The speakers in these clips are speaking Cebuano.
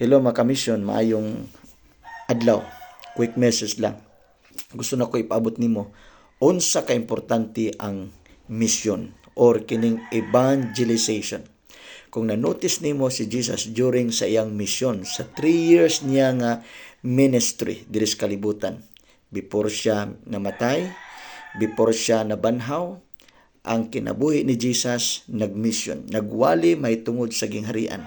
Hello, mga kamisyon, maayong adlaw. Quick message lang. Gusto na ko ipaabot nimo unsa ka importante ang mission or kining evangelization. Kung na-notice nimo si Jesus during sa iyang mission sa 3 years niya nga ministry diri sa kalibutan, before siya namatay, before siya nabanhaw, ang kinabuhi ni Jesus nagmission, nagwali mahitungod sa gingharian,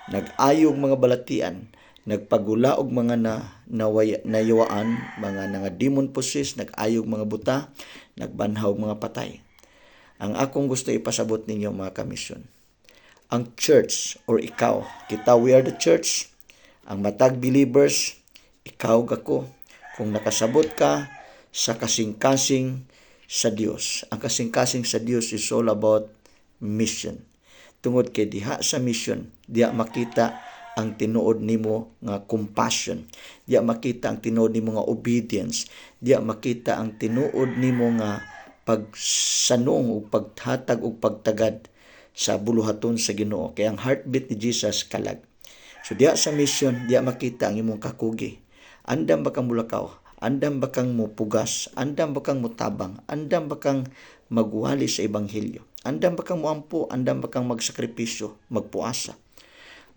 nag-ayog mga balatian, nagpagula og mga na naway, nayawaan, mga nga demon possessed, nag-ayog mga buta, nagbanhaw og mga patay. Ang akong gusto ipasabot ninyo, mga kamisyon, ang church or ikaw, kita, we are the church, ang matag believers, ikaw ako, kung nakasabot ka sa kasing-kasing sa Dios. Ang kasing-kasing sa Dios is all about mission. Tungod kay diha sa mission, diha makita ang tinuod nimo nga compassion. Diha makita ang tinuod nimo nga obedience. Diha makita ang tinuod nimo nga pagsanong ug paghatag ug pagtagad sa buluhaton sa Ginoo. Kay ang heartbeat ni Jesus kalag. So diha sa mission, diha makita ang imong kakugi. Andam ba kang mulakaw? Andam ba kang mupugas? Andam ba kang mutabang? Andam ba kang magwali sa ebanghelyo? Andam ba kang muampo? Andam ba kang magsakripisyo, magpuasa?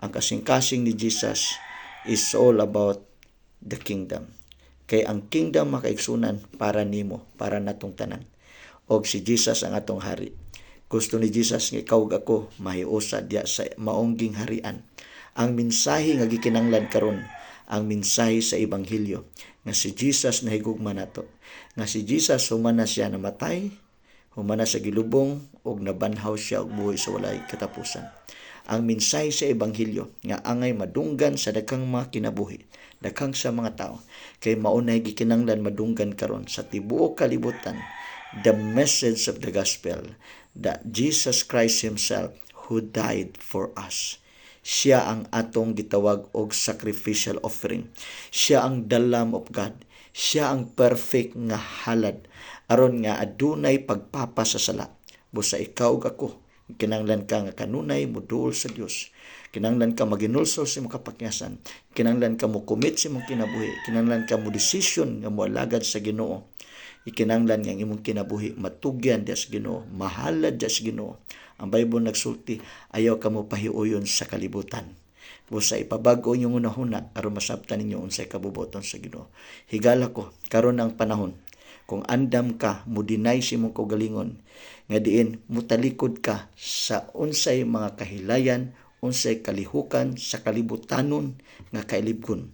Ang kasing-kasing ni Jesus is all about the kingdom. Kay ang kingdom, makaigsunan, para nimo, para natong tanan. Og si Jesus ang atong hari. Gusto ni Jesus nga ikaw ug ako mahiusa diya sa maong gingharian. Ang mensahe nga gikinanglan karon, ang mensahe sa ebanghelyo nga si Jesus nahigugma nato. Nga si Jesus, human na siya namatay, human na siya gilubong ug nabanhaw siya og buhi sa walay katapusan. Ang mensahe sa ebanghelyo nga angay madunggan sa daghang mga kinabuhi, daghang sa mga tao, kay mao nay gikinanglan madunggan karon sa tibuok kalibutan, the message of the gospel that Jesus Christ himself who died for us. Siya ang atong gitawag og sacrificial offering. Siya ang the Lamb of God. Siya ang perfect nga halad aron nga adunay pagpapasasala. Busa ikaw ug ako, kinanglan ka nga kanunay moduol sa Dios. Kinanglan ka maginulsol sa imong kapakyasan. Kinanglan ka mo commit sa imong kinabuhi. Kinanglan ka mo decision nga moalagad sa Ginoo. Ikinanglan nga ang imong kinabuhi matugyan diya sa Ginoo, mahalad diya sa Ginoo. Ang Bible nagsulti, ayaw ka mo pahiuyon sa kalibutan. Busa ipabago inyong hunahuna aron masabtan ninyo unsay kabubuton sa Ginoo. Higala ko, karon ang panahon kung andam ka mo deny sa imong kaugalingon nga diin mutalikod ka sa unsay mga kahilayan, unsay kalihukan sa kalibutanon nga kailibgon.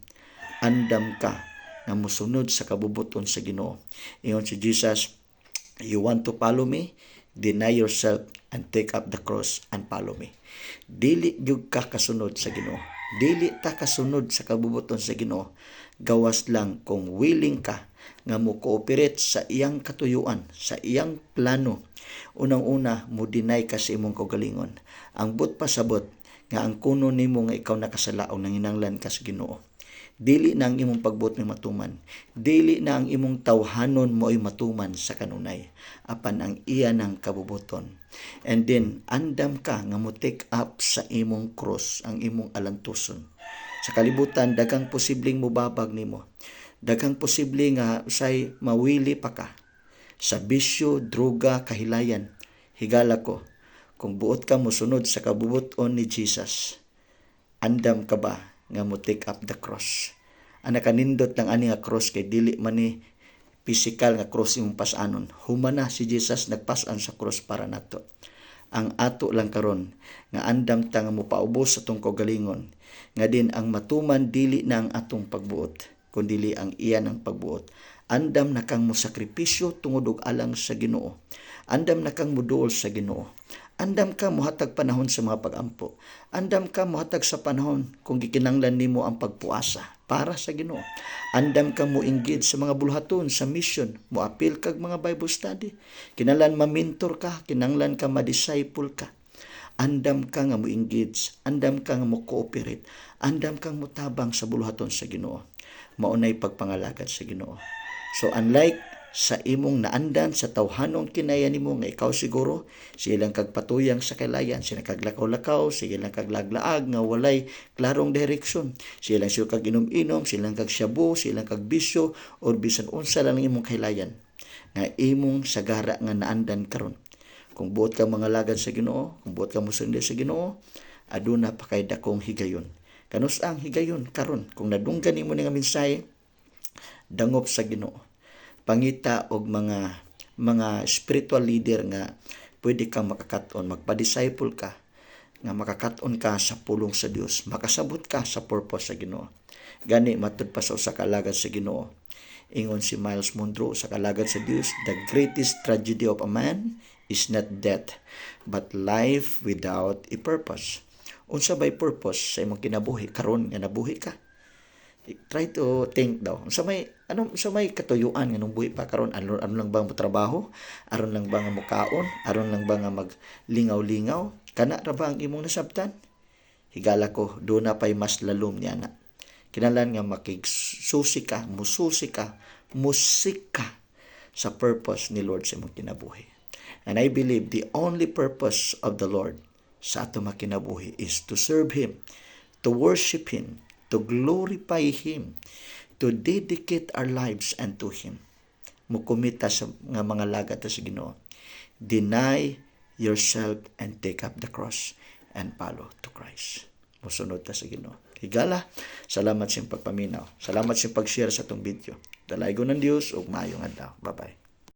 Andam ka nga mosunod sa kabubuton sa Ginoo. Ingon si Jesus, "You want to follow me? Deny yourself and take up the cross and follow me." Dili gyud ka kasunod sa Ginoo. Dili ta kasunod sa kabubuton sa Ginoo. Gawas lang kung willing ka nga mo cooperate sa iyang katuyuan, sa iyang plano. Unang-una, mo deny ka sa imong kaugalingon. Ang buot pasabot nga ang kuno nimo nga ikaw nakasala o nanginanglan ka sa Ginoo. Dili na ang imong pagbuot may matuman. Dili na ang imong tawhanon mo'y matuman sa kanunay. Apan ang iya ng kabubuton. And then, andam ka nga mo take up sa imong cross, ang imong alantuson. Sa kalibutan, daghang posibleng mubabag nimo. Daghang posible nga say mawili pa ka sa bisyo, droga, kahilayan. Higala ko, kung buot ka mosunod sa kabubuton ni Jesus, andam ka ba nga mo take up the cross? Ang nakanindot lang ani nga cross kay dili man ni physical nga cross imong pas-anon. Human na si Jesus nagpas-an sa cross para nato. Ang ato lang karon nga andam ta nga mopaubos sa atong kaugalingon nga din ang matuman dili na ang atong pagbuot kundili ang iya ng pagbuot. Andam na kang mosakripisyo tungod og alang sa Ginoo. Andam na kang moduol sa Ginoo. Andam ka mohatag panahon sa mga pagampo. Andam ka mohatag sa panahon kung gikinanglan nimo ang pagpuasa para sa Ginoo. Andam ka mo engage sa mga buluhaton sa mission, moapil kag mga Bible study. Kinanglan ma-mentor ka, kinanglan ka ma-disciple ka. Andam ka nga mo engage, andam ka nga mo cooperate, andam kang motabang sa buluhaton sa Ginoo. Maunay pagpangalagad sa Ginoo. So unlike Sa imong naandan sa tawhanong kinaya nimo nga ikaw siguro sige lang kag patuyang sa kalayan, sige kag lakaw-lakaw, sige lang kag laglaag nga walay klarong direksyon, sige lang siya kag inom-inom, sige lang kag shabu, sige lang kag bisyo, or bisan unsa lang imong kailayan nga imong sagara nga naandan karon. Kung buot ka mangalagad sa Ginoo, kung buot ka mosundi sa Ginoo, aduna pa kay dakong higayon. Kanus ang higayon karon? Kung nadunggan nimo ni nga mensahe, dangop sa Ginoo. Pangita og mga spiritual leader nga pwede kang makakat-on, magpa-disciple ka nga makakat-on ka sa pulong sa Dios, makasabot ka sa purpose sa Ginoo. Gani matud pa sa usa ka alagad sa Ginoo, ingon si Myles Munroe sa kalagad sa Dios, "The greatest tragedy of a man is not death but life without a purpose." Unsa bay purpose sa imong kinabuhi karon nga nabuhi ka? Try to think daw. Unsa may ano, unsa may katuyuan nga nung buhi pa karon? Ano ano lang ba mo trabaho? Aron lang ba nga mukaon? Aron lang ba nga maglingaw-lingaw? Kana ra ba ang imong nasabtan? Higala ko, duna pay mas lalom niya na. Kinahanglan nga makigsusi ka, mususi ka, mu-seek ka sa purpose ni Lord sa imong kinabuhi. And I believe the only purpose of the Lord sa ato makinabuhi is to serve Him, to worship Him, to glorify Him, to dedicate our lives unto Him. Mukumita sa nga mga lagad sa Ginoo. Deny yourself and take up the cross and follow to Christ. Musunod ta sa Ginoo. Higala, salamat sa iyong pagpaminaw. Salamat sa iyong pag-share sa atong video. Dalaygon ng Dios ug maayong adlaw. Bye-bye.